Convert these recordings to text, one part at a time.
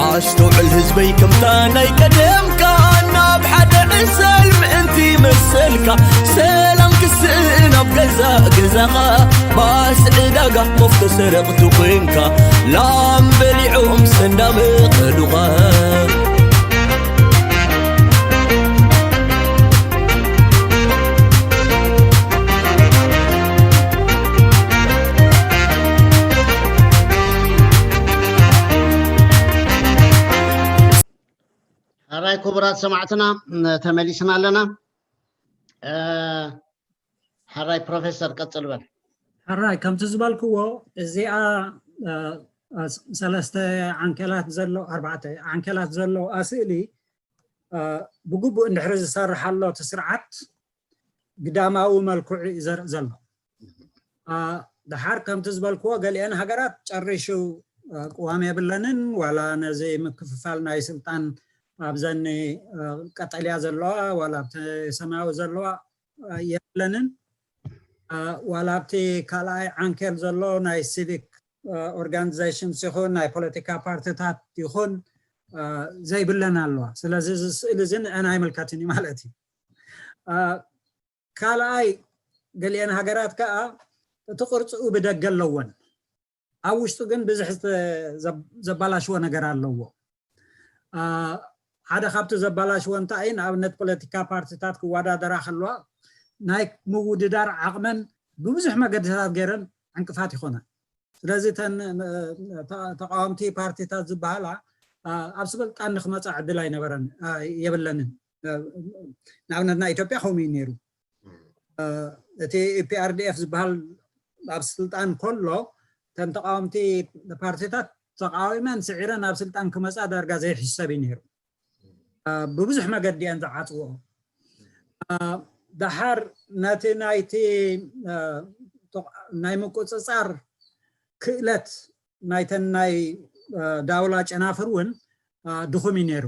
ኣስተውዕል ህዝበይ፣ ከምታ ናይ ቀደምካ ናብ ሓደ ዕሰል ምእንቲ መሰልካ፣ ሰላም ክስእን ኣብ ገዛ ገዛኻ፣ ባስ ዕዳጋ ኮፍ ተሰረቕቲ ኮንካ፣ ላም በሊዖም ሰንዳመ ከዱኻ። ሕራይ ክቡራት ሰማዕትና፣ ተመሊስና ኣለና። ሕራይ ፕሮፌሰር ቀጽል በል። ሕራይ ከምቲ ዝበልክዎ እዚኣ ሰለስተ ዓንኬላት ዘሎ ኣርባዕተ ዓንኬላት ዘለዋ ስእሊ ብግቡእ እንድሕሪ ዝሰርሕ ኣሎ እቲ ስርዓት ግዳማዊ መልክዑ እዩ ዘርኢ ዘሎ። ደሓር ከምቲ ዝበልክዎ ገሊአን ሃገራት ጨሪሹ ቅዋም የብለንን፣ ዋላ ነዚ ምክፍፋል ናይ ስልጣን ኣብዘን ቀጠልያ ዘለዋ ዋላ ኣብቲ ሰማያዊ ዘለዋ የብለንን። ዋላ ኣብቲ ካልኣይ ዓንኬል ዘሎ ናይ ሲቪክ ኦርጋኒዜሽንስ ይኹን ናይ ፖለቲካ ፓርቲታት ይኹን ዘይብለን ኣለዋ። ስለዚ እዚ ስእሊ እዚ ንአን ኣይምልከትን እዩ ማለት እዩ። ካልኣይ ገሊአን ሃገራት ከዓ እቲ ቅርፅኡ ብደገ ኣለወን፣ ኣብ ውሽጡ ግን ብዙሕ ዘባላሽዎ ነገር ኣለዎ። ሓደ ካብቲ ዘባላሽዎ እንታይ እዩ? ንኣብነት ፖለቲካ ፓርቲታት ክወዳደራ ከለዋ ናይ ምውድዳር ዓቕመን ብብዙሕ መገድታት ገይረን ዕንቅፋት ይኾና። ስለዚ እተን ተቃወምቲ ፓርቲታት ዝበሃላ ኣብ ስልጣን ንክመፃ ዕድል ኣይነበረን የብለንን። ንኣብነት ናይ ኢትዮጵያ ከምኡ እዩ ነይሩ። እቲ ኢፒኣርዲኤፍ ዝበሃል ኣብ ስልጣን ከሎ እተን ተቃወምቲ ፓርቲታት ተቃዊመን ስዒረን ኣብ ስልጣን ክመፃ ዳርጋ ዘይሕሰብ እዩ ነይሩ። ብብዙሕ መገዲ እየን ዝዓፅዎ። ደሓር ነቲ ናይቲ ናይ ምቁፅፃር ክእለት ናይተን ናይ ዳውላ ጨናፍር እውን ድኹም እዩ ነይሩ።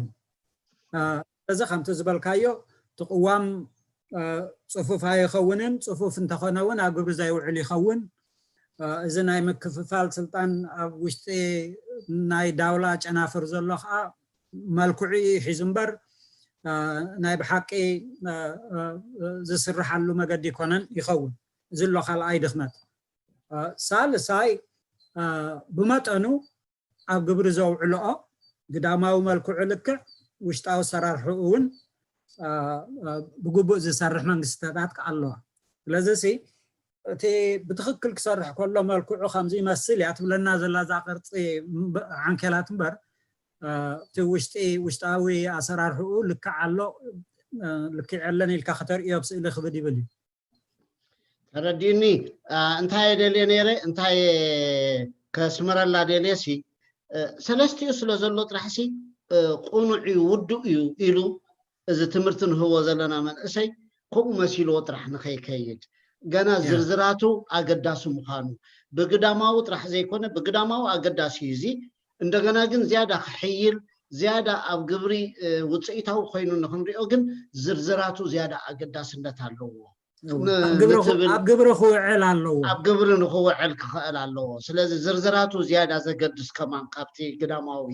እዚ ከምቲ ዝበልካዮ እቲ ቅዋም ፅፉፍ ኣይኸውንን፣ ፅፉፍ እንተኾነ እውን ኣብ ግብሪ ዘይውዕል ይኸውን። እዚ ናይ ምክፍፋል ስልጣን ኣብ ውሽጢ ናይ ዳውላ ጨናፍር ዘሎ ከዓ መልክዑ እዩ ሒዙ እምበር ናይ ብሓቂ ዝስርሓሉ መገዲ ይኮነን ይኸውን። እዚ ኣሎ ካልኣይ ድኽመት። ሳልሳይ ብመጠኑ ኣብ ግብሪ ዘውዕልኦ ግዳማዊ መልክዑ ልክዕ ውሽጣዊ ኣሰራርሕኡ እውን ብግቡእ ዝሰርሕ መንግስትታት ኣለዋ። ስለዚ ሲ እቲ ብትኽክል ክሰርሕ ከሎ መልክዑ ከምዚ ይመስል እያ ትብለና ዘላ እዛ ቅርፂ ዓንኬላት እምበር እቲ ውሽጢ ውሽጣዊ ኣሰራርሕኡ ልክዕ ኣሎ ልክዕ የለን ኢልካ ከተርእዮ ኣብ ስእሊ ክብድ ይብል እዩ። ተረዲኡኒ። እንታይ ደልየ ነይረ እንታይ ከስምረላ ደልየ ሲ ሰለስቲኡ ስለ ዘሎ ጥራሕ ሲ ቁኑዕ እዩ ውዱእ እዩ ኢሉ እዚ ትምህርቲ ንህቦ ዘለና መንእሰይ ከምኡ መሲልዎ ጥራሕ ንኸይከይድ ገና ዝርዝራቱ ኣገዳሲ ምዃኑ ብግዳማዊ ጥራሕ ዘይኮነ ብግዳማዊ ኣገዳሲ እዩ እዚ እንደገና ግን ዝያዳ ክሕይል ዝያዳ ኣብ ግብሪ ውፅኢታዊ ኮይኑ ንክንሪኦ ግን ዝርዝራቱ ዝያዳ ኣገዳስነት ኣለዎ። ኣብ ግብሪ ክውዕል ኣለዎ። ኣብ ግብሪ ንክውዕል ክኽእል ኣለዎ። ስለዚ ዝርዝራቱ ዝያዳ ዘገድስ ከማን ካብቲ ግዳማዊ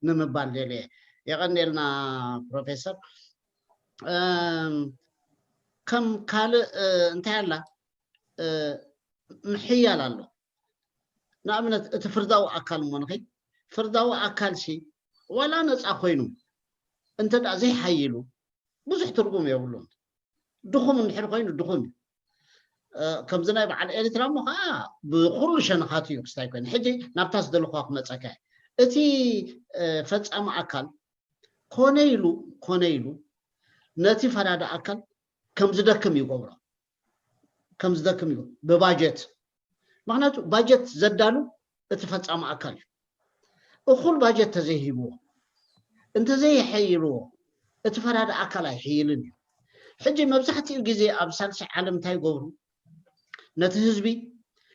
ንምባል ደልየ። የቐንየልና ፕሮፌሰር። ከም ካልእ እንታይ ኣላ ምሕያል ኣሎ። ንኣብነት እቲ ፍርዳዊ ኣካል እሞ ንኸይ ፍርዳዊ ኣካል ሲ ዋላ ነፃ ኮይኑ እንተ ደኣ ዘይሓይሉ ብዙሕ ትርጉም የብሉን። ድኹም እንድሕር ኮይኑ ድኹም እዩ። ከምዚ ናይ በዓል ኤርትራ እሞ ከዓ ብኩሉ ሸነኻት እዩ ክስታይ ኮይኑ። ሕጂ ናብታ ዝደለኹዋ ክመፀካ እየ። እቲ ፈፃሚ ኣካል ኮነ ኢሉ ኮነ ኢሉ ነቲ ፈራዲ ኣካል ከም ዝደክም ይገብሮ። ከም ዝደክም እዩ ብባጀት ምክንያቱ ባጀት ዘዳሉ እቲ ፈፃሚ ኣካል እዩ። እኩል ባጀት ተዘይሂብዎ እንተዘይሐይልዎ እቲ ፈራዲ ኣካል ኣይሕይልን እዩ። ሕጂ መብዛሕትኡ ግዜ ኣብ ሳልሳይ ዓለም እንታይ ይገብሩ ነቲ ህዝቢ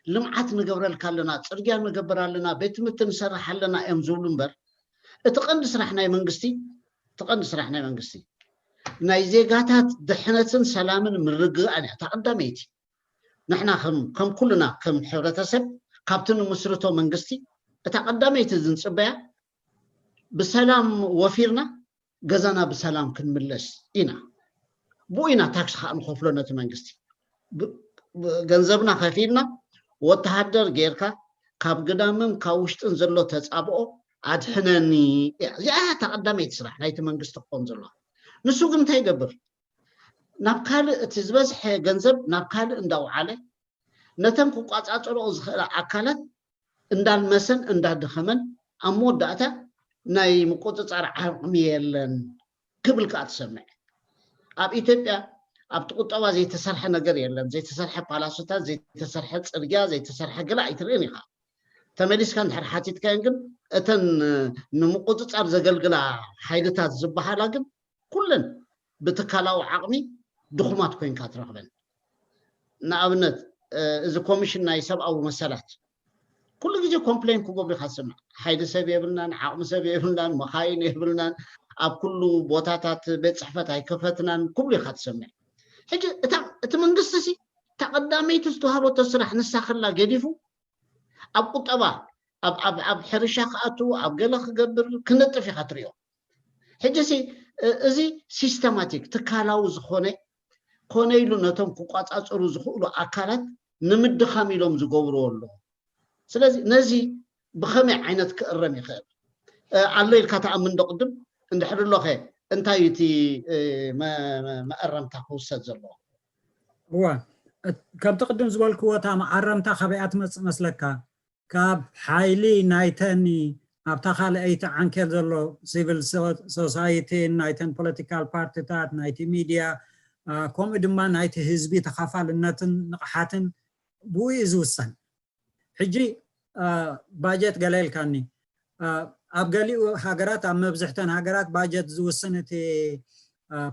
ልምዓት ንገብረልካ ኣለና፣ ፅርግያ ንገብር ኣለና፣ ቤት ትምህርቲ ንሰርሕ ኣለና እዮም ዝብሉ እምበር እቲ ቀንዲ ስራሕ ናይ መንግስቲ እቲ ቀንዲ ስራሕ ናይ መንግስቲ ናይ ዜጋታት ድሕነትን ሰላምን ምርግጋእን እያ እታ ቀዳመይቲ። ንሕና ከም ከም ኩልና ከም ሕብረተሰብ ካብቲ ንምስርቶ መንግስቲ እታ ቀዳመይቲ ዝንፅበያ ብሰላም ወፊርና ገዛና ብሰላም ክንምለስ ኢና። ብኡ ኢና ታክስ ከዓ ንኸፍሎ ነቲ መንግስቲ። ብ- ብ- ገንዘብና ከፊልና ወተሃደር ጌርካ ካብ ግዳምን ካብ ውሽጥን ዘሎ ተፃብኦ ኣድሕነኒ እያ። እዚኣ እያ እታ ቀዳመይቲ ስራሕ ናይቲ መንግስቲ ክኾን ዘለዋ። ንሱ ግን እንታይ ይገብር? ናብ ካልእ እቲ ዝበዝሐ ገንዘብ ናብ ካልእ እንዳውዓለ ነተን ክቋፃፀርኦ ዝኽእላ ኣካላት እንዳልመሰን እንዳደኸመን ኣብ መወዳእታ ናይ ምቁፅፃር ዓቕሚ የለን ክብል ከዓ ትሰምዕ። ኣብ ኢትዮጵያ ኣብቲ ቁጠባ ዘይተሰርሐ ነገር የለን። ዘይተሰርሐ ፓላሶታት፣ ዘይተሰርሐ ፅርግያ፣ ዘይተሰርሐ ገለ ኣይትርእን ኢኻ። ተመሊስካ እንድሕር ሓቲትካየን ግን እተን ንምቁፅፃር ዘገልግላ ሓይልታት ዝበሃላ ግን ኩለን ብትካላዊ ዓቕሚ ድኹማት ኮይንካ ትረኽበን። ንኣብነት እዚ ኮሚሽን ናይ ሰብኣዊ መሰላት ኩሉ ግዜ ኮምፕሌን ክገብሩ ኢኻ ትሰምዕ። ሓይሊ ሰብ የብልናን፣ ዓቕሚ ሰብ የብልናን፣ መኻይን የብልናን፣ ኣብ ኩሉ ቦታታት ቤት ፅሕፈት ኣይከፈትናን ክብሉ ኢኻ ትሰምዕ። ሕጂ እታ እቲ መንግስቲ ሲ እታ ቀዳመይቲ ዝተዋህበቶ ስራሕ ንሳ ከላ ገዲፉ ኣብ ቁጠባ ኣብ ኣብ ኣብ ሕርሻ ክኣቱ ኣብ ገለ ክገብር ክነጥፍ ኢኻ ትሪኦ። ሕጂ ሲ እዚ ሲስተማቲክ ትካላዊ ዝኾነ ኮነ ኢሉ ነቶም ክቋፃፀሩ ዝኽእሉ ኣካላት ንምድኻም ኢሎም ዝገብርዎ ኣለዉ። ስለዚ ነዚ ብኸመይ ዓይነት ክእረም ይኽእል ኣሎ ኢልካ ተኣምን ዶ? ቅድም እንድሕር ኣሎኸ እንታይ እዩ እቲ መእረምታ ክውሰድ ዘለዎ? እዋ ከምቲ ቅድም ዝበልክዎ እታ መኣረምታ ካበይኣ ትመፅእ መስለካ? ካብ ሓይሊ ናይተን ኣብታ ካልኣይቲ ዓንኬል ዘሎ ሲቪል ሶሳይቲ ናይተን ፖለቲካል ፓርቲታት ናይቲ ሚድያ ከምኡ ድማ ናይቲ ህዝቢ ተኻፋልነትን ንቕሓትን ብኡ እዩ ዝውሰን። ሕጂ ባጀት ገለ ኢልካኒ ኣብ ገሊኡ ሃገራት ኣብ መብዝሕተን ሃገራት ባጀት ዝውስን እቲ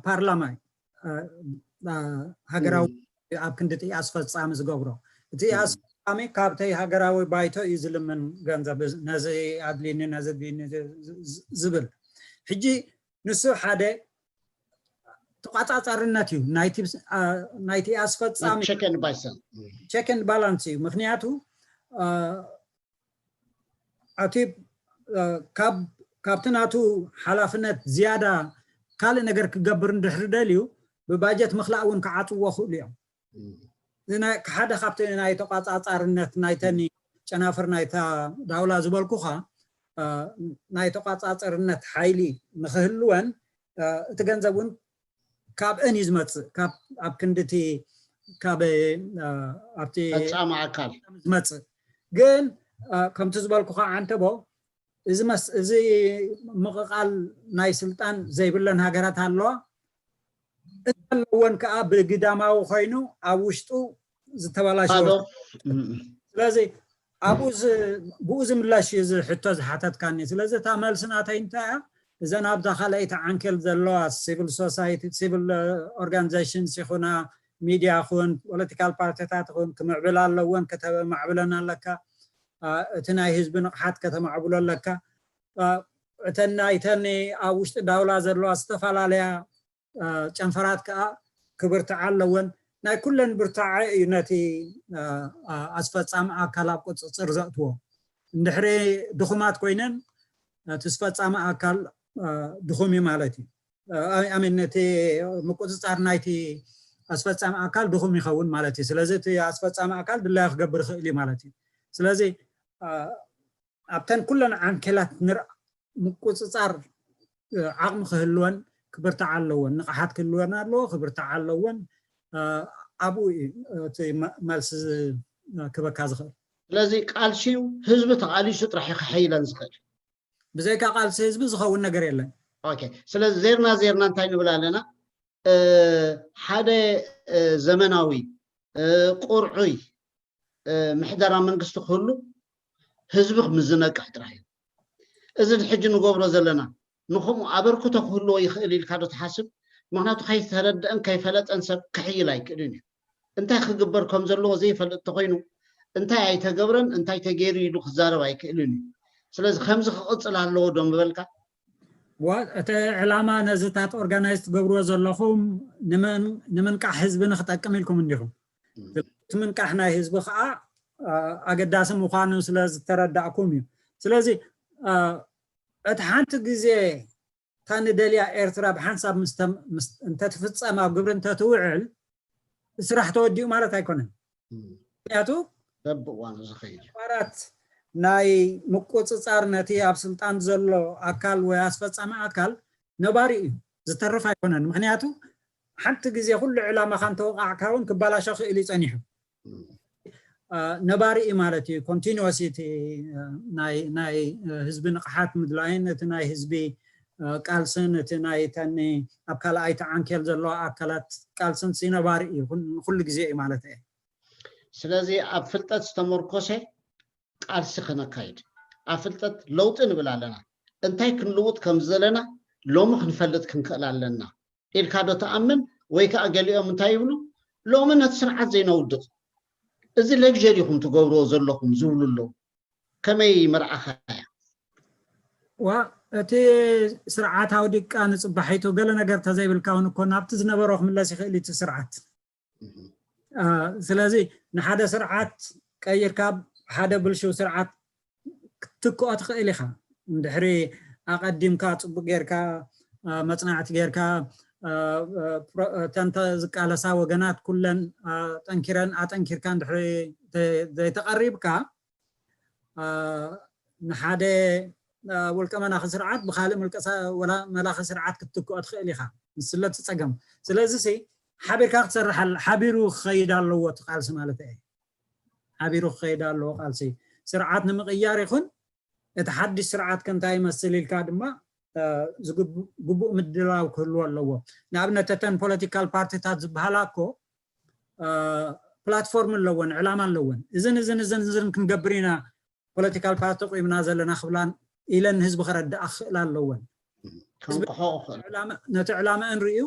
ፓርላማ እዩ። ሃገራዊ ኣብ ክንዲ እቲ ኣስፈፃሚ ዝገብሮ እቲ ኣስፈፃሚ ካብተይ ሃገራዊ ባይቶ እዩ ዝልምን ገንዘብ ነዚ ኣድልኒ ነዚ ዝብል። ሕጂ ንሱ ሓደ ተቋፃፃርነት እዩ ናይቲ ኣስፈፃሚ ቸክን ባላንስ እዩ። ምክንያቱ እቲ ካብቲ ናቱ ሓላፍነት ዝያዳ ካልእ ነገር ክገብር እንድሕር ደልዩ ብባጀት ምክላእ እውን ክዓፅዎ ክእሉ እዮም። ሓደ ካብቲ ናይ ተቋፃፃርነት ናይተኒ ጨናፍር ናይታ ዳውላ ዝበልኩኻ ናይ ተቋፃፅርነት ሓይሊ ንክህልወን እቲ ገንዘብ እውን ካብአን እዩ ዝመፅእ። ኣብ ክንድቲ ካብ ኣብቲ ፈፃሚ ኣካል ዝመፅእ ግን ከምቲ ዝበልኩ ከዓ ዓንተቦ እዚ ምቕቓል ናይ ስልጣን ዘይብለን ሃገራት ኣለዋ። እተለወን ከዓ ብግዳማዊ ኮይኑ ኣብ ውሽጡ ዝተበላሸወ። ስለዚ ኣብኡ ብኡ ዝምላሽ እዩ እዚ ሕቶ ዝሓተትካኒ። ስለዚ እታ መልሲ ናተይ እንታይ እያ? እዘን ኣብዛ ካልኣይቲ ዓንኬል ዘለዋ ሲቪል ሶሳይቲ ሲቪል ኦርጋኒዜሽንስ ይኹና ሚድያ ኹን ፖለቲካል ፓርቲታት ኹን ክምዕብል ኣለወን። ከተማዕብለን ኣለካ። እቲ ናይ ህዝቢ ንቕሓት ከተማዕብሎ ኣለካ። እተን ናይተን ኣብ ውሽጢ ዳውላ ዘለዋ ዝተፈላለያ ጨንፈራት ከዓ ክብርትዓ ኣለወን። ናይ ኩለን ብርታዐ እዩ ነቲ ኣስፈፃሚ ኣካል ኣብ ቁፅፅር ዘእትዎ። እንድሕሪ ድኹማት ኮይነን እቲ ኣስፈፃሚ ኣካል ድኹም እዩ ማለት እዩ። ኣሚን እቲ ምቁፅፃር ናይቲ ኣስፈፃሚ ኣካል ድኹም ይኸውን ማለት እዩ። ስለዚ እቲ ኣስፈፃሚ ኣካል ድላዩ ክገብር ይኽእል እዩ ማለት እዩ። ስለዚ ኣብተን ኩለን ዓንኬላት ንር ምቁፅፃር ዓቕሚ ክህልወን ክብርትዓ ኣለወን። ንቕሓት ክህልወን ኣለዎ፣ ክብርትዓ ኣለወን። ኣብኡ እዩ እቲ መልሲ ክበካ ዝኽእል። ስለዚ ቃልሲ እዩ፣ ህዝቢ ተቓሊሱ ጥራሕ እዩ ክሕይለን ዝኽእል። ብዘይካ ቃልሲ ህዝቢ ዝኸውን ነገር የለን። ኦኬ፣ ስለዚ ዜርና ዜርና እንታይ ንብል ኣለና? ሓደ ዘመናዊ ቁርዑይ ምሕደራ መንግስቲ ክህሉ ህዝቢ ምስ ዝነቅሕ ጥራሕ እዩ። እዚ ሕጂ ንገብሮ ዘለና ንከምኡ ኣበርክቶ ክህልዎ ይኽእል ኢልካ ዶ ትሓስብ? ምክንያቱ ከይተረደአን ከይፈለጠን ሰብ ክሕይል ኣይክእልን እዩ። እንታይ ክግበር ከም ዘለዎ ዘይፈልጥ እንተኮይኑ እንታይ ኣይተገብረን እንታይ ተገይሩ ኢሉ ክዛረብ ኣይክእልን እዩ። ስለዚ ከምዚ ክቕፅል ኣለዎ ዶ ምበልካ? እቲ ዕላማ ነዚታት ኦርጋናይዝ ትገብርዎ ዘለኹም ንምንቃሕ ህዝቢ ንክጠቅም ኢልኩም እንዲኹም። እቲ ምንቃሕ ናይ ህዝቢ ከዓ ኣገዳሲ ምዃኑ ስለ ዝተረዳእኩም እዩ። ስለዚ እቲ ሓንቲ ግዜ እታ ንደልያ ኤርትራ ብሓንሳብ እንተትፍፀም ኣብ ግብሪ እንተትውዕል ስራሕ ተወዲኡ ማለት ኣይኮነን። ምክንያቱ በብእዋኑ ዝኸይድ ተግባራት ናይ ምቁፅፃር ነቲ ኣብ ስልጣን ዘሎ ኣካል ወይ ኣስፈፃሚ ኣካል ነባሪ እዩ፣ ዝተርፍ ኣይኮነን። ምክንያቱ ሓንቲ ግዜ ኩሉ ዕላማኻ እንተወቃዕካ እውን ክባላሾ ክእል እዩ ፀኒሑ። ነባሪ እዩ ማለት እዩ። ኮንቲኒወስ እቲ ናይ ህዝቢ ንቕሓት ምድላይን እቲ ናይ ህዝቢ ቃልስን እቲ ናይ ተኒ ኣብ ካልኣይቲ ዓንኬል ዘለዋ ኣካላት ቃልስን ነባሪ እዩ፣ ንኩሉ ግዜ እዩ ማለት እየ። ስለዚ ኣብ ፍልጠት ዝተመርኮሰ ቃልሲ ከነካይድ፣ ኣብ ፍልጠት ለውጢ ንብል ኣለና። እንታይ ክንልውጥ ከም ዘለና ሎሚ ክንፈልጥ ክንክእል ኣለና ኢልካ ዶ ትኣምን? ወይ ከዓ ገሊኦም እንታይ ይብሉ፣ ሎሚ ነቲ ስርዓት ዘይነውድቕ፣ እዚ ለግጀሪ ኢኹም ትገብርዎ ዘለኹም ዝብሉ ኣለዉ። ከመይ መርዓኻያ? ዋ እቲ ስርዓት ኣውዲቃ ንፅባሒቱ ገለ ነገር ተዘይብልካ እውን እኮ ናብቲ ዝነበሮ ክምለስ ይኽእል እዩ እቲ ስርዓት። ስለዚ ንሓደ ስርዓት ቀይርካ ሓደ ብልሽው ስርዓት ክትክኦ ትኽእል ኢኻ። እንድሕሪ ኣቐዲምካ ፅቡቅ ጌርካ መፅናዕቲ ጌርካ እተን ዝቃለሳ ወገናት ኩለን ጠንኪረን ኣጠንኪርካ እንድሕሪ ዘይተቐሪብካ ንሓደ ውልቀ መላኺ ስርዓት ብካልእ መላኺ ስርዓት ክትትክኦ ትኽእል ኢኻ። ንስለ እቲ ፀገም። ስለዚ ሓቢርካ ክትሰርሕ ሓቢሩ ክኸይድ ኣለዎ እቲ ቃልሲ ማለት እየ። ሓቢሩ ክኸይድ ኣለዎ ቃልሲ። ስርዓት ንምቕያር ይኹን እቲ ሓድሽ ስርዓት ከ እንታይ ይመስል ኢልካ ድማ ግቡእ ምድላው ክህልዎ ኣለዎ። ንኣብነት እተን ፖለቲካል ፓርቲታት ዝበሃላ እኮ ፕላትፎርም ኣለወን፣ ዕላማ ኣለወን። እዝን እዝን እዝን እዝን ክንገብር ኢና ፖለቲካል ፓርቲ ቁምና ዘለና ክብላን ኢለን ንህዝቢ ከረድኣ ክኽእላ ኣለወን። ነቲ ዕላማአን ርእዩ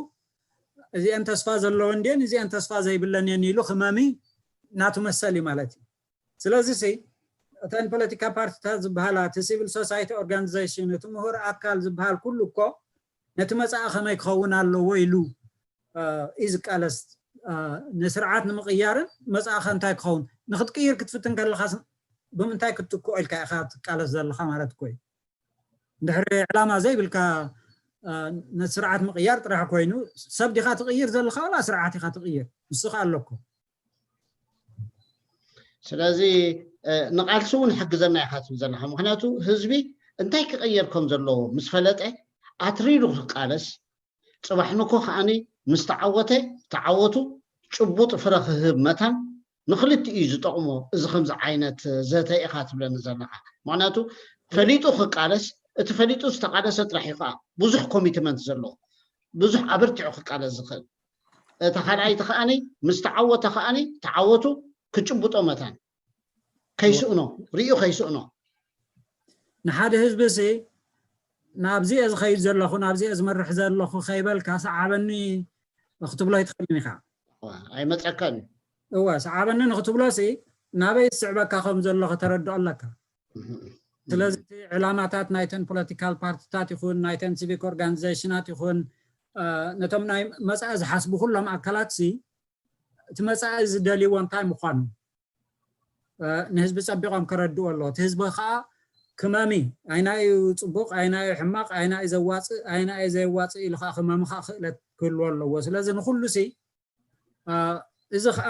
እዚአን ተስፋ ዘለወን ድየን እዚአን ተስፋ ዘይብለን እየን ኢሉ ክመሚ ናቱ መሰል እዩ ማለት እዩ። ስለዚ እተን ፖለቲካ ፓርቲታት ዝበሃላ እቲ ሲቪል ሶሳይቲ ኦርጋኒዜሽን እቲ ምሁር ኣካል ዝበሃል ኩሉ እኮ ነቲ መፃኢ ከመይ ክኸውን ኣለዎ ኢሉ እዩ ዝቃለስ። ንስርዓት ንምቕያርን መፃእኸ እንታይ ክኸውን ንክትቅይር ክትፍትን ከለካ ብምንታይ ክትትክኦ ኢልካ ኢካ ትቃለስ ዘለካ ማለት እኮ እዩ። እንድሕሪ ዕላማ ዘይብልካ ነቲ ስርዓት ምቕያር ጥራሕ ኮይኑ ሰብ ዲካ ትቕይር ዘለካ ዋላ ስርዓት ኢካ ትቕይር ንስካ ኣለኮ። ስለዚ ንቃልሲ እውን ሕግዘና ኢካ ትብል ዘለካ ምክንያቱ ህዝቢ እንታይ ክቐየር ከም ዘለዎ ምስ ፈለጠ ኣትሪሩ ክቃለስ ፅባሕ ንኮ ከዓኒ ምስ ተዓወተ ተዓወቱ ጭቡጥ ፍረ ክህብ መታን ንክልቲኡ እዩ ዝጠቕሞ። እዚ ከምዚ ዓይነት ዘተ ኢኻ ትብለኒ ዘለኻ ምክንያቱ ፈሊጡ ክቃለስ እቲ ፈሊጡ ዝተቃለሰ ጥራሕ እዩ ከዓ ብዙሕ ኮሚትመንት ዘለዎ ብዙሕ ኣበርቲዑ ክቃለስ ዝኽእል እቲ ካልኣይቲ ከዓኒ ምስ ተዓወተ ከዓኒ ተዓወቱ ክጭብጦ መታን ከይስእኖ ርእዩ ከይስእኖ ንሓደ ህዝቢ ሲ ናብዚ እየ ዝኸይድ ዘለኹ ናብዚ እየ ዝመርሕ ዘለኹ ከይበልካ ሰዓበኒ ክትብሎ ይትኽእልን ኢኻ። ኣይመፀካን እዩ። እወ ሰዓበኒ ንክትብሎ ሲ ናበይ ዝስዕበካ ከም ዘሎ ከተረድኦ ኣለካ። ስለዚ እቲ ዕላማታት ናይተን ፖለቲካል ፓርቲታት ይኹን ናይተን ሲቪክ ኦርጋኒዜሽናት ይኹን ነቶም ናይ መፃኢ ዝሓስቡ ኩሎም ኣካላት ሲ እቲ መፃኢ ዝደልይዎ እንታይ ምዃኑ ንህዝቢ ፀቢቖም ከረድኡ ኣለዎ። እቲ ህዝቢ ከዓ ክመሚ ኣይናይ እዩ ፅቡቕ ኣይናይ እዩ ሕማቕ ኣይናይ እዩ ዘዋፅእ ኣይናይ እዩ ዘየዋፅእ ኢሉ ከዓ ክመሚ ከዓ ክእለት ክህልዎ ኣለዎ። ስለዚ ንኩሉ ሲ እዚ ከዓ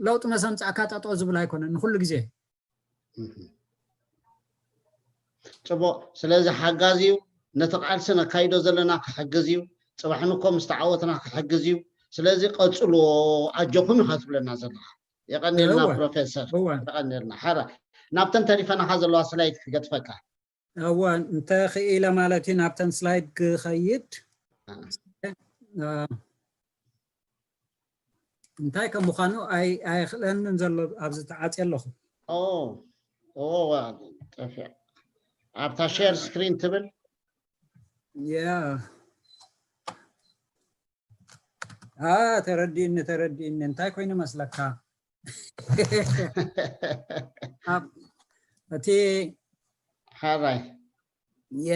ለውጢ መሰምፃእካ ጠጦ ዝብል ኣይኮነን ንኩሉ ግዜ ፅቡቕ ስለዚ ሓጋዚ እዩ ነቲ ቃልሲ ነካይዶ ዘለና ክሕግዝ እዩ ፅባሕ ንኮ ምስ ተዓወትና ክሕግዝ እዩ ስለዚ ቀፅልዎ ኣጆኹም ኢኻ ትብለና ዘለካ የቐኒልና ፕሮፌሰር የቐኒልና ሓራ ናብተን ተሪፈናኻ ዘለዋ ስላይድ ክገድፈካ እወ እንተ ክኢለ ማለት እዩ ናብተን ስላይድ ክኸይድ እንታይ ከም ምዃኑ ኣየኽእለንን ዘሎ ኣብዚ ተዓፅየ ኣለኹ። ጠፊዕ ኣብታ ሼር ስክሪን ትብል ያ ተረዲእኒ ተረዲእኒ እንታይ ኮይኑ መስለካ እቲ ሓራይ ያ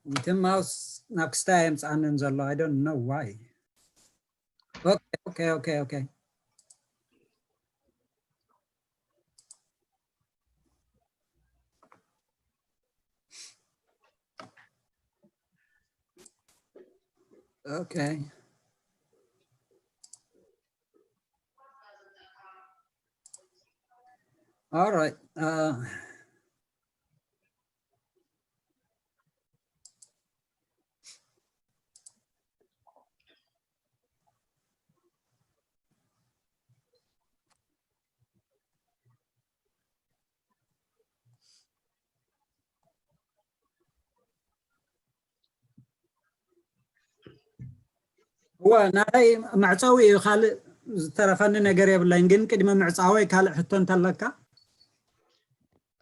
እቲ ማውስ ናብ ክስታይ የምፅኣንን ዘሎ። I don't know why. Okay, okay, okay, okay. Okay. All right. Uh, እወ፣ ናተይ መዕፀዊ እዩ። ካልእ ዝተረፈኒ ነገር የብለይን፣ ግን ቅድሚ ምዕፃወይ ካልእ ሕቶ እንተለካ?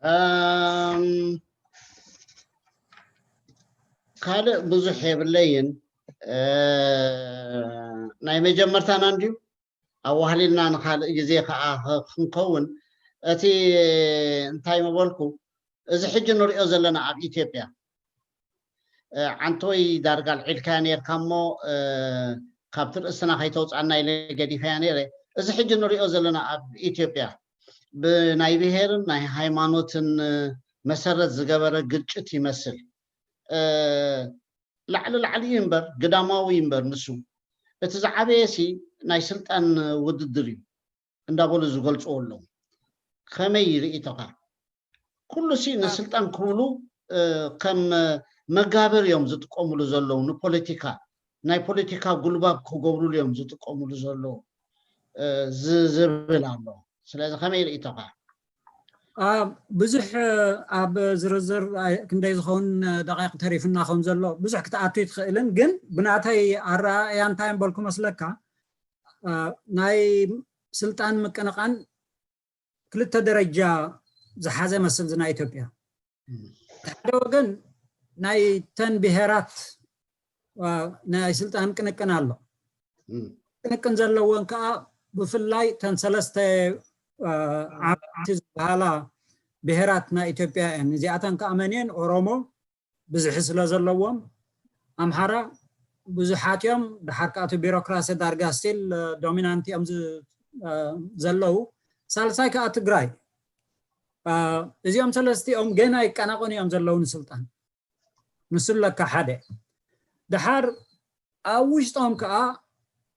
እም፣ ካልእ ብዙሕ የብለይን። እ፣ ናይ መጀመርታና እንድዩ። ኣዋህሊልና ንኻልእ ግዜ ከዓ ኽ-፣ ክንከውን፣ እቲ እንታይ ምበልኩ፣ እዚ ሕጂ ንሪኦ ዘለና ኣብ ኢትዮጵያ፣ እ፣ ዓንተወይ ዳርጋ ኣልዒልካያ ነይርካ እሞ፣ እ፣ ካብቲ ርእስና ከይተውፃና ኢለ ገዲፈያ ነይረ። እዚ ሕጂ ንሪኦ ዘለና ኣብ ኢትዮጵያ ብናይ ብሄርን ናይ ሃይማኖትን መሰረት ዝገበረ ግጭት ይመስል። እ፣ ላዕሊ ላዕሊ እዩ እምበር፣ ግዳማዊ እዩ እምበር ንሱ። እቲ ዝዓበየ ሲ ናይ ስልጣን ውድድር እዩ እንዳበሉ ዝገልፅዎ ኣለዉ። ከመይ ርኢቶኻ? ኩሉ ሲ ንስልጣን ክብሉ፣ እ፣ ከም መጋብር እዮም ዝጥቀምሉ ዘለዉ፣ ንፖለቲካ፣ ናይ ፖለቲካ ጉልባብ ክገብሩሉ እዮም ዝጥቀምሉ ዘለዉ፣ እ፣ ዝ-፣ ዝብል ኣሎ። ስለዚ ከመይ ርኢቶኻ? አ፣ ብዙሕ፣ እ፣ ኣብ ዝርዝር ኣይ-፣ ክንደይ ዝኸውን፣ እ፣ ደቂቕ ተሪፉና ከም ዘሎ ብዙሕ ክትኣቱ ኣይትኽእልን፣ ግን ብናተይ ኣረኣእያ እንታይ እምበልኩ መስለካ? እ፣ ናይ ስልጣን ምቅንቓን ክልተ ደረጃ ዝሓዘ መስል እዚ ናይ ኢትዮጵያ። እም፣ እቲ ሓደ ወገን ናይ ተን ብሄራት፣ አ፣ ናይ ስልጣን ቅንቅን ኣሎ። እም፣ ቅንቅን ዘለወን ከዓ ብፍላይ ተን ሰለስተ፣ አ፣ ዓበይቲ ዝበሃላ ብሄራት ናይ ኢትዮጵያ እየን። እዚኣተን ከዓ መን እየን? ኦሮሞ ብዝሒ ስለ ዘለዎም፣ ኣምሓራ ብዙሓት እዮም። ድሓር ከዓ እቲ ቢሮክራሲ ዳርጋ ስቲል ዶሚናንት እዮም ዝ-፣ አ፣ ዘለዉ። ሳልሳይ ከዓ ትግራይ። አ፣ እዚኦም ሰለስቲኦም ገና ይቀናቐኑ እዮም ዘለዉ ንስልጣን። ንሱ ኣለካ ሓደ። ድሓር ኣብ ውሽጦም ከዓ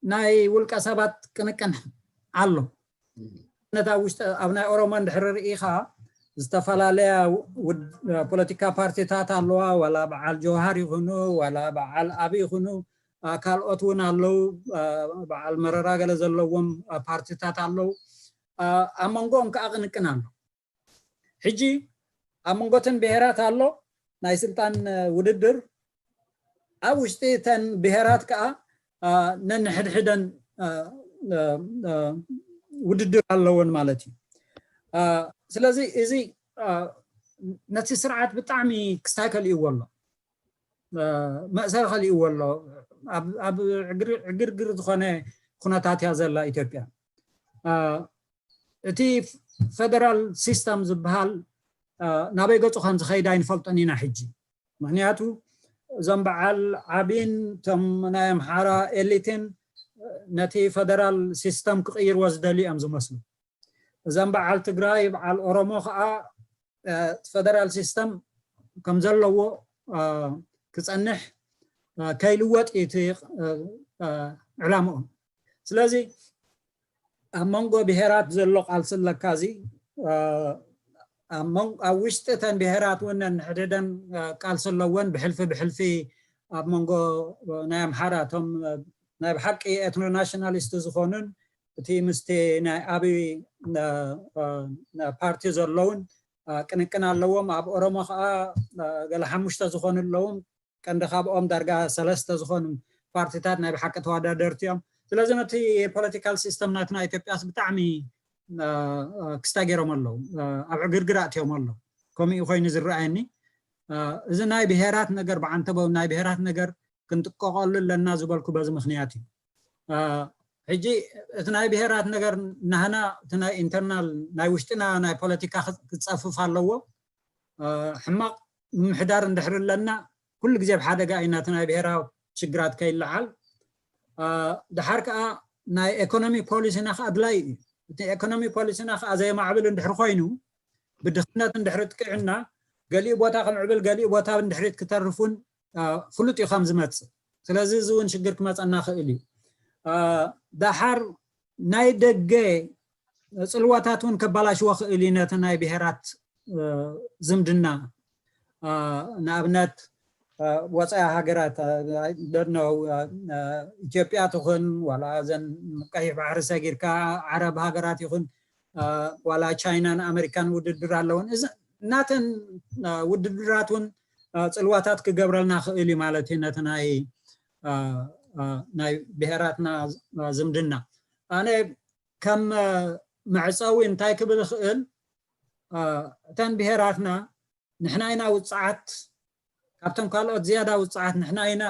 ናይ ውልቀ ሰባት ቅንቅን ኣሎ። እም፣ ነታ ውሽጢ ኣብ ናይ ኦሮሞ እንድሕሪ ርኢኻ ዝተፈላለያ ውድ-፣ ፖለቲካ ፓርቲታት ኣለዋ፣ ዋላ በዓል ጀውሃር ይኹኑ፣ ዋላ በዓል ኣብይ ይኹኑ፣ አ፣ ካልኦት እውን ኣለዉ፣ አ፣ በዓል መረራ ገለ ዘለዎም፣ አ፣ ፓርቲታት ኣለዉ። አ፣ ኣብ መንጎኦም ከዓ ቅንቅን ኣሎ። ሕጂ ኣብ መንጎተን ብሄራት ኣሎ ናይ ስልጣን፣ አ፣ ውድድር። ኣብ ውሽጢ እተን ብሄራት ከዓ፣ አ፣ ነንሕድሕደን፣ አ፣ አ፣ አ፣ ውድድር ኣለወን ማለት እዩ። አ፣ ስለዚ እዚ፣ አ፣ ነቲ ስርዓት ብጣዕሚ ክስታይ ከልእዎ ኣሎ። አ፣ መእሰሪ ከልእዎ ኣሎ። ኣብ፣ ኣብ ዕግር-፣ ዕግርግር ዝኾነ ኩነታት እያ ዘላ ኢትዮጵያ። አ፣ እቲ ፌደራል ሲስተም ዝበሃል፣ አ፣ ናበይ ገፁ ከም ዝኸይድ ኣይንፈልጦን ኢና ሕጂ። ምክንያቱ እዞም በዓል ዓቢን እቶም ናይ ኣምሓራ ኤሊትን ነቲ ፌደራል ሲስተም ክቕይርዎ ዝደልዩ እዮም ዝመስሉ። እዞም በዓል ትግራይ፣ በዓል ኦሮሞ ከዓ፣ አ፣ ፌደራል ሲስተም ከም ዘለዎ፣ አ፣ ክፀንሕ፣ አ፣ ከይልወጥ እዩ እቲ፣ አ፣ አ፣ ዕላምኦም። ስለዚ ኣብ መንጎ ብሄራት ዘሎ ቃልሲ ኣለካ። እዚ፣ አ፣ ኣብ መን-፣ ኣብ ውሽጢ እተን ብሄራት እውን ነንሕድሕደን፣ አ፣ ቃልሲ ኣለወን። ብሕልፊ ብሕልፊ ኣብ መንጎ ናይ ኣምሓራ እቶም፣ አ፣ ናይ ብሓቂ ኤትኖ ናሽናሊስት ዝኾኑን እቲ ምስቲ ናይ ኣብይ፣ አ፣ አ፣ ፓርቲ ዘለውን፣ አ፣ ቅንቅን ኣለዎም። ኣብ ኦሮሞ ከዓ፣ አ፣ ገለ ሓሙሽተ ዝኾኑ ኣለዎም። ቀንዲ ካብኦም ዳርጋ ሰለስተ ዝኾኑ ፓርቲታት ናይ ብሓቂ ተወዳደርቲ እዮም። ስለዚ ነቲ ፖለቲካል ሲስተም ናትና ኢትዮጵያስ ብጣዕሚ፣ አ፣ አ፣ ክስታይ ገይሮም ኣለዉ። አ፣ ኣብ ዕግርግር ኣእትዮም ኣለዉ። ከምኡ ኮይኑ ዝረኣየኒ። አ፣ እዚ ናይ ብሄራት ነገር ብዓንተቦ ናይ ብሄራት ነገር ክንጥቀቐሉ ኣለና ዝበልኩ በዚ ምክንያት እዩ። አ፣ ሕጂ እቲ ናይ ብሄራት ነገር ናህና እቲ ናይ ኢንተርናል ናይ ውሽጥና ናይ ፖለቲካ ክፀፍፍ ኣለዎ። አ፣ ሕማቕ ምምሕዳር እንድሕር ኣለና ኩሉ ግዜ ኣብ ሓደጋ እዩ ናቲ ናይ ብሔራዊ ሽግራት ከይለዓል። ድሓር ከዓ ናይ ኤኮኖሚ ፖሊሲና ከዓ ኣድላይ እዩ። እቲ ኤኮኖሚ ፖሊሲና ከዓ ዘየማዕብል እንድሕር ኮይኑ፣ ብድኽነት እንድሕር ጥቂዕና፣ ገሊኡ ቦታ ከምዕብል ገሊኡ ቦታ እንድሕሪት ክተርፉን ፍሉጥ እዩ ከም ዝመፅእ። ስለዚ እዚ እውን ሽግር ክመፀና ክእል እዩ። ዳሓር ናይ ደገ ፅልዋታት እውን ከባላሽዎ ክእል እዩ ነቲ ናይ ብሄራት ዝምድና። ንኣብነት ወፃኢ ሃገራት፣ ኢትዮጵያ ትኹን ዋላ ዘን ቀይሕ ባሕሪ ሰጊርካ ዓረብ ሃገራት ይኹን ዋላ ቻይናን ኣመሪካን ውድድር ኣለውን። እዚ እናተን ውድድራት እውን ፅልዋታት ክገብረልና ክእል እዩ ማለት እዩ ነቲ ናይ ናይ ብሄራትና ዝምድና። ኣነ ከም መዕፀዊ እንታይ ክብል ይኽእል፣ እተን ብሄራትና ንሕና ኢና ውፅዓት፣ ካብቶም ካልኦት ዝያዳ ውፅዓት ንሕና ኢና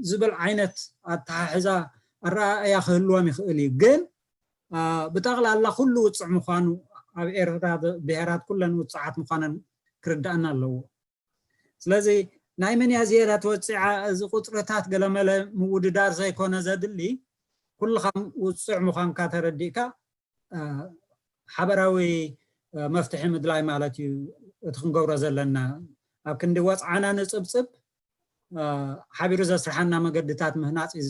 ዝብል ዓይነት ኣተሓሕዛ ኣረኣእያ ክህልዎም ይኽእል እዩ። ግን ብጠቕላላ ኩሉ ውፅዕ ምዃኑ ኣብ ኤርትራ ብሄራት ኩለን ውፅዓት ምዃነን ክርዳእና ኣለዎ። ስለዚ ናይ መን እያ ዝያዳ ተወፂዓ፣ እዚ ቁፅርታት ገለመለ ምውድዳር ዘይኮነ ዘድሊ፣ ኩልኻ ውፅዕ ምዃንካ ተረዲእካ ሓበራዊ መፍትሒ ምድላይ ማለት እዩ። እቲ ክንገብሮ ዘለና ኣብ ክንዲ ወፅዓና ንፅብፅብ ሓቢሩ ዘስርሓና መገድታት ምህናፅ እዩ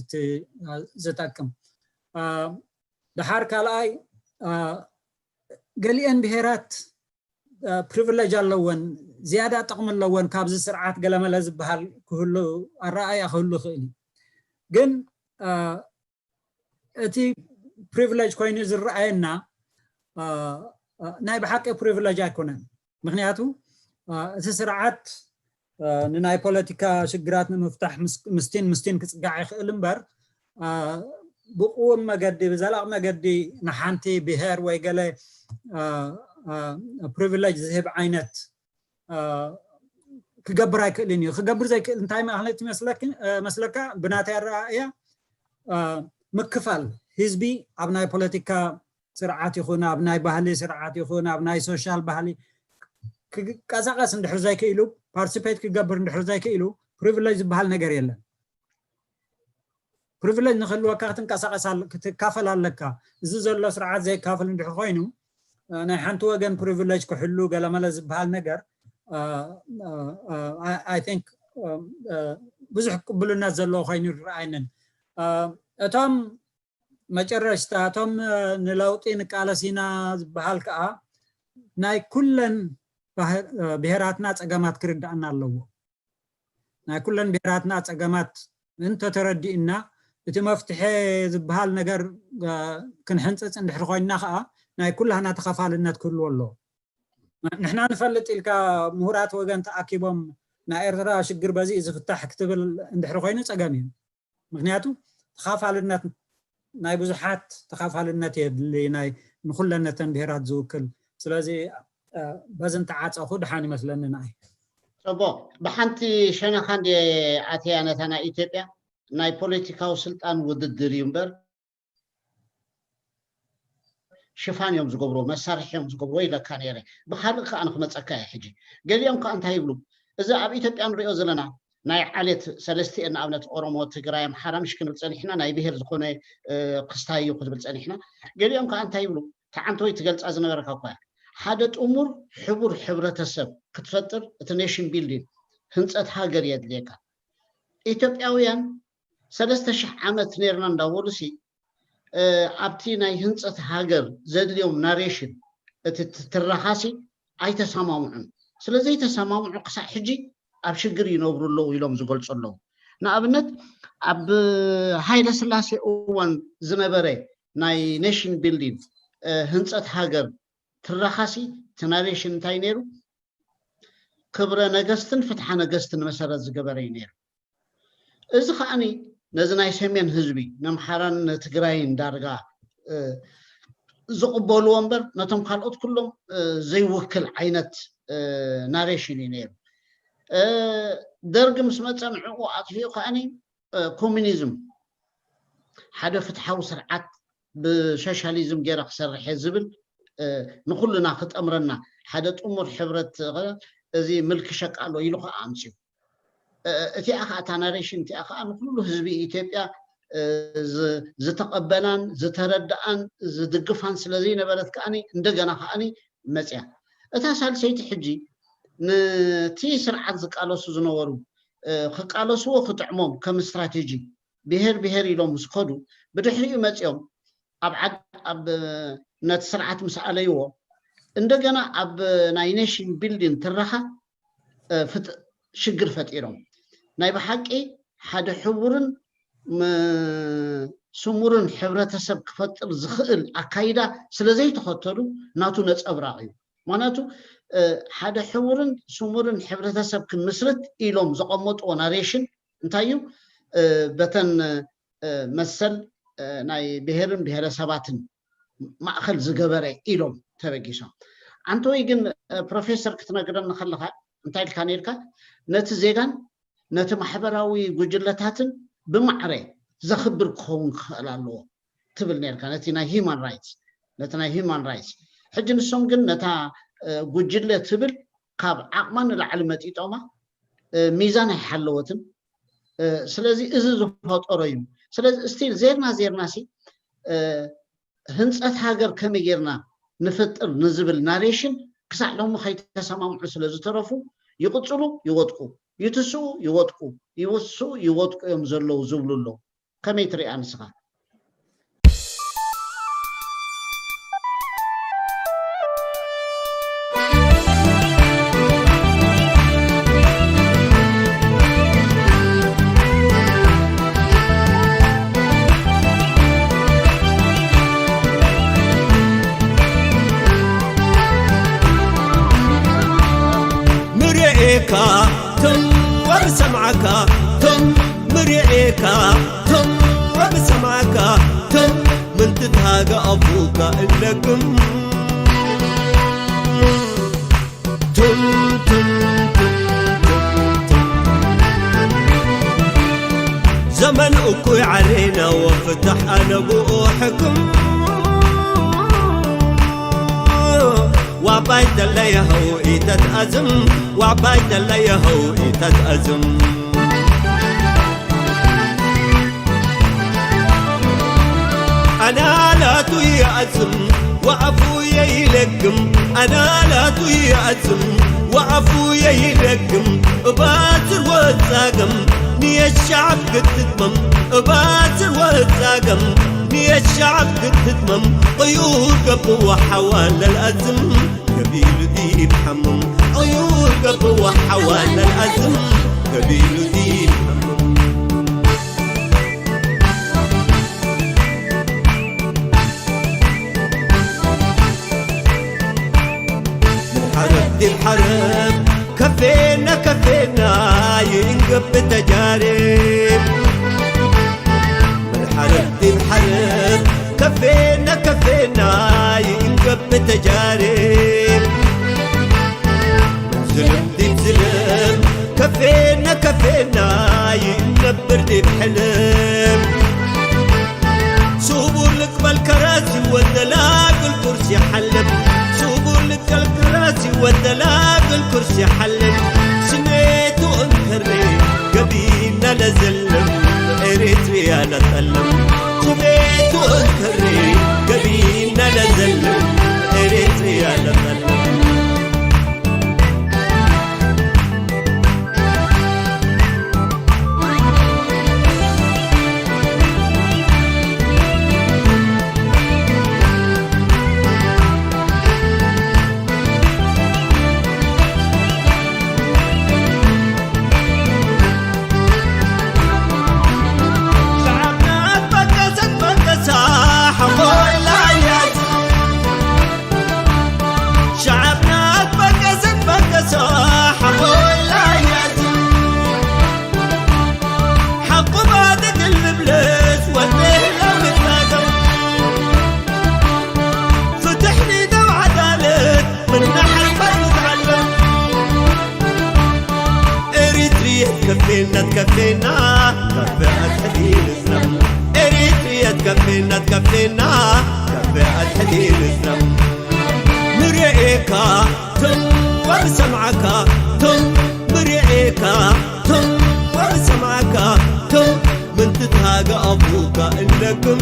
ዝጠቅም። ድሓር ካልኣይ፣ ገሊአን ብሄራት ፕሪቪሌጅ ኣለወን፣ ዝያዳ ጥቕሚ ኣለወን ካብዚ ስርዓት ገለመለ ዝበሃል ክህሉ ኣረኣያ ክህሉ ይኽእል እዩ። ግን እቲ ፕሪቪሌጅ ኮይኑ ዝረኣየና ናይ ብሓቂ ፕሪቪሌጅ ኣይኮነን። ምክንያቱ እቲ ስርዓት ንናይ ፖለቲካ ሽግራት ንምፍታሕ ምስቲን ምስቲን ክፅጋዕ ይኽእል እምበር ብቅውም መገዲ ብዘላቕ መገዲ ንሓንቲ ብሄር ወይ ገለ ፕሪቪሌጅ ዝህብ ዓይነት ክገብር ኣይክእልን እዩ። ክገብር ዘይክእል እንታይ ማለት መስለካ? ብናተይ ኣረኣእያ ምክፋል ህዝቢ ኣብ ናይ ፖለቲካ ስርዓት ይኹን ኣብ ናይ ባህሊ ስርዓት ይኹን ኣብ ናይ ሶሻል ባህሊ ክቀሳቀስ እንድሕር ዘይክእሉ፣ ፓርቲሲፔት ክገብር እንድሕር ዘይክእሉ ፕሪቪሌጅ ዝበሃል ነገር የለን። ፕሪቪሌጅ ንክህልወካ ክትንቀሳቀስ ክትካፈል ኣለካ። እዚ ዘሎ ስርዓት ዘይካፈል እንድሕር ኮይኑ ናይ ሓንቲ ወገን ፕሪቪሌጅ ክሕሉ ገለመለ ዝበሃል ነገር ኣይ ቲንክ ብዙሕ ቅቡልነት ዘለዎ ኮይኑ ይረኣየንን። እቶም መጨረሽታ እቶም ንለውጢ ንቃለስ ኢና ዝበሃል ከዓ ናይ ኩለን ብሄራትና ፀገማት ክርዳእና ኣለዎ። ናይ ኩለን ብሄራትና ፀገማት እንተተረዲእና እቲ መፍትሐ ዝበሃል ነገር ክንሕንፅፅ እንድሕር ኮይንና ከዓ ናይ ኩላህና ተኸፋልነት ክህልዎ ኣለዎ። ንሕና ንፈልጥ ኢልካ ምሁራት ወገን ተኣኪቦም ናይ ኤርትራ ሽግር በዚ እዩ ዝፍታሕ ክትብል እንድሕር ኮይኑ ፀገም እዩ። ምክንያቱ ተኻፋልነት ናይ ብዙሓት ተኻፋልነት የድሊ ናይ ንኩለነተን ብሄራት ዝውክል። ስለዚ በዚ እንተዓፀኹ ድሓን ይመስለኒ ንኣይ። ፅቡቕ። ብሓንቲ ሸነኻ እንዲ ኣትያ ነታ ናይ ኢትዮጵያ ናይ ፖለቲካዊ ስልጣን ውድድር እዩ እምበር ሽፋን እዮም ዝገብርዎ፣ መሳርሒ እዮም ዝገብርዎ ኢለካ ነይረ። ብካልእ ከዓ ንክመፀካ እየ ሕጂ። ገሊኦም ከዓ እንታይ ይብሉ፣ እዚ ኣብ ኢትዮጵያ ንሪኦ ዘለና ናይ ዓሌት ሰለስቲኤን ንኣብነት ኦሮሞ፣ ትግራይ፣ ኣምሓራ ምሽ ክንብል ፀኒሕና ናይ ብሄር ዝኾነ ክስታይ እዩ ክንብል ፀኒሕና። ገሊኦም ከዓ እንታይ ይብሉ፣ ተዓንተወይ ትገልፃ ዝነበረካ እኳ ሓደ ጥሙር ሕቡር ሕብረተሰብ ክትፈጥር እቲ ኔሽን ቢልዲንግ ህንፀት ሃገር የድልየካ። ኢትዮጵያውያን ሰለስተ ሽሕ ዓመት ነርና እንዳበሉ ሲ ኣብቲ ናይ ህንፀት ሃገር ዘድልዮም ናሬሽን እቲ ትረኻሲ ኣይተሰማምዑን። ስለዘይተሰማምዑ ክሳዕ ሕጂ ኣብ ሽግር ይነብሩ ኣለዉ ኢሎም ዝገልፁ ኣለዉ። ንኣብነት ኣብ ሃይለ ስላሴ እዋን ዝነበረ ናይ ኔሽን ቢልዲንግ ህንፀት ሃገር ትረኻሲ እቲ ናሬሽን እንታይ ነይሩ? ክብረ ነገስትን ፍትሓ ነገስትን መሰረት ዝገበረ እዩ ነይሩ። እዚ ከዓኒ ነዚ ናይ ሰሜን ህዝቢ ነምሓራን ንትግራይን ዳርጋ ዝቕበልዎ እምበር ነቶም ካልኦት ኩሎም ዘይውክል ዓይነት ናሬሽን እዩ ነይሩ። ደርግ ምስ መፀ ንዕኡ ኣጥፊኡ ከዓኒ ኮሚኒዝም ሓደ ፍትሓዊ ስርዓት ብሶሻሊዝም ገይረ ክሰርሕ እየ ዝብል ንኩልና ክጠምረና ሓደ ጥሙር ሕብረት እዚ ምልኪ ሸቃሎ ኢሉ ከዓ ኣምፅኡ። እቲኣ ከዓ እታ ናሬሽን እቲኣ ከዓ ንኩሉ ህዝቢ ኢትዮጵያ ዝተቀበላን ዝተረዳኣን ዝድግፋን ስለዘይነበረት ከዓኒ እንደገና ከዓኒ መፅያ። እታ ሳልሰይቲ ሕጂ ነቲ ስርዓት ዝቃለሱ ዝነበሩ ክቃለስዎ ክጥዕሞም ከም ስትራቴጂ ብሄር ብሄር ኢሎም ምስ ከዱ ብድሕሪኡ መፅኦም ኣብ ዓድ ኣብ ነቲ ስርዓት ምስ ኣለይዎ እንደገና ኣብ ናይ ኔሽን ቢልዲን ትረኻ ሽግር ፈጢሮም። ናይ ብሓቂ ሓደ ሕቡርን ስሙርን ሕብረተሰብ ክፈጥር ዝኽእል ኣካይዳ ስለ ዘይተኸተሉ ናቱ ነፀብራቕ እዩ። ምክንያቱ ሓደ ሕቡርን ስሙርን ሕብረተሰብ ክንምስርት ኢሎም ዘቐመጥዎ ናሬሽን እንታይ እዩ? በተን መሰል ናይ ብሄርን ብሄረሰባትን ማእኸል ዝገበረ ኢሎም ተበጊሶም። ኣንተ ወይ ግን ፕሮፌሰር ክትነግረኒ ከለኻ እንታይ ኢልካ ነርካ? ነቲ ዜጋን ነቲ ማሕበራዊ ጉጅለታትን ብማዕረ ዘኽብር ክኸውን ክኽእል ኣለዎ ትብል ነርካ፣ ነቲ ናይ ሂማን ራይትስ ነቲ ናይ ሂማን ራይትስ። ሕጂ ንሶም ግን ነታ ጉጅለ ትብል ካብ ዓቕማ ንላዕሊ መጢጦማ፣ ሚዛን ኣይሓለወትን። ስለዚ እዚ ዝፈጠሮ እዩ። ስለዚ ስቲል ዜርና ዜርና ሲ ህንፀት ሃገር ከመይ ጌርና ንፈጥር ንዝብል ናሬሽን ክሳዕ ሎሚ ከይተሰማምዑ ስለ ዝተረፉ ይቕፅሉ ይወድቁ፣ ይትስኡ ይወድቁ፣ ይውስኡ ይወድቁ እዮም ዘለዉ ዝብሉ ኣለዉ። ከመይ ትሪኣ ንስኻ? ምርኤካ ትም ወብሰምዓካ ትም ምርኤካ ትም ወብሰምዓካ ትም ምንትታገ ኣፉካ እለግም ትም ትም ትም ትም ትም ትም ዘመን እኩይ ዓሬና ወፍታሕ ኣነብኡ ሕክም ዋባይ ተለየኸው ኢተትኣዝም ዋባይ ተለየኸው ኢተትኣዝም ኣናላቱ ይኣዝም ወኣፉ የይለግም ኣናላቱ ይኣዝም ወኣፉ የይለግም እባዝር ወጻገም ንየሻዕብ ክትትመም እባዝር ወጻገም ንየሻዕብ ክትትመም ቅዩር ገብዋ ሓዋ ለልኣዝም ገቢሉ ዲብ ሓምም ቅዩር ገብዋ ሓዋ ለልኣዝም ገቢሉ ዲብ ሓምም ሓረብ ዲብ ሓረብ ከፌና ከፌና ይእንገብ ተጃርብ ምን ሓረብ ዲብ ሓረብ ከፌና ከፌና ይእንገብ ተጃርብ ምን ዝልም ዲብ ዝልም ከፌና ከፌና ይእንነብር ዲብ ሕልም ስቡር ልቅበል ከራሲ ወደላግል ቁርሲ ሓልም ስቡር ልቀል ከራሲ ወደላግል ቁርሲ ሓልም ስሜቱ እንከሬ ገቢና ለዘልም ኤሪትሪያ ለጠልም ስሜቱ እንከሬ ገቢና ለዘልም ኤሪትሪያ ለጠልም ሰማዕካ ቶም ምንትታገ ኣፉካ እለክም